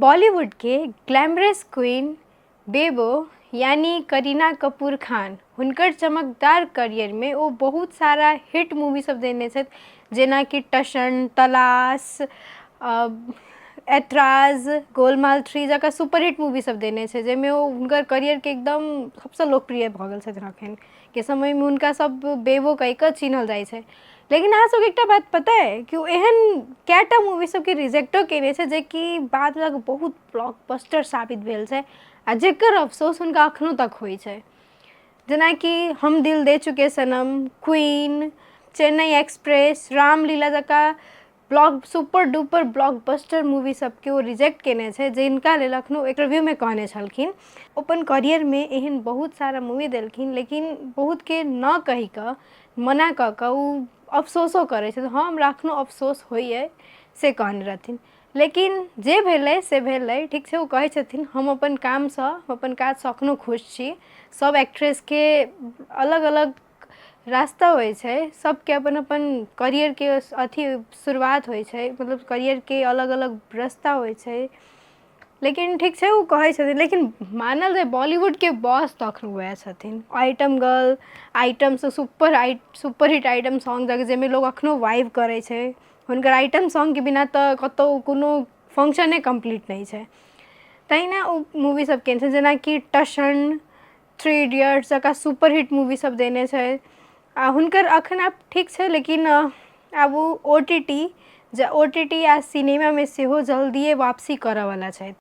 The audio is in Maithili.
बॉलीवुडके ग्लैमरस क्वीन बेबो यानी करीना कपूर खान हुनकर चमकदार करियरमे ओ बहुत सारा हिट मूवी सब देने छथि, जेनाकि टशन, तलाश, ऐतराज, गोलमाल 3 जकाँ सुपरहिट मूवी सब देने छै, जाहिमे ओ हुनकर करियरके एकदम सबसँ लोकप्रिय भऽ गेल छथिन। अखनके समयमे हुनका सब बेबो कहि कऽ चिन्हल जाइ छै। लेकिन अहाँ सबके एकटा बात पता अइ कि ओ एहन कएटा मूवी सबके रिजेक्टो कयने छै, जेकि बादमे जाकऽ बहुत ब्लॉकबस्टर साबित भेल छै आ जेकर अफसोस हुनका अखनो तक होइ छै, जेनाकि हम दिल दे चुके सनम, क्वीन, चेन्नई एक्सप्रेस, रामलीला जकाँ सुपर डुपर ब्लॉकबस्टर मूवी सबके ओ रिजेक्ट केने छै, जिनका लेल अखनो इंटरव्यूमे कहने छलखिन। अपन करियरमे एहन बहुत सारा मूवी देलखिन, लेकिन बहुतके न कहि कऽ, मना कऽ कऽ ओ अफसोसो करै छथिन। हँ, हमरा अखनो अफसोस होइए, से कहने रहथिन। लेकिन जे भेलै से भेलै, ठीक छै। ओ कहै छथिन, हम अपन कामसँ, अपन काजसँ अखनो खुश छी। सब एक्ट्रेसके अलग अलग रास्ता होइ छै, सबके अपन अपन करियरके अथी शुरुआत होइ छै, मतलब करियरके अलग अलग रस्ता होइ छै। लेकिन ठीक छै, ओ कहै छथिन, लेकिन मानल जाय बॉलीवुडके बॉस तऽ अखन वएह छथिन। आइटम गर्ल, आइटमसँ सुपर हिट आइटम सॉन्ग, जाहिमे लोग अखनो वाइब करै छै। हुनकर आइटम सॉन्गके बिना तऽ कतहु कोनो फंक्शने कम्प्लीट नहि छै। तहिना ओ मूवी सब केने छै, जेनाकि टशन, थ्री इडियट्स जकाँ सुपर हिट मूवी सब देने छै। आ हुनकर अखन आब ठीक छै, लेकिन आब ओ ओ टी टी आ सिनेमामे सेहो जल्दिए वापसी करऽवला छथि।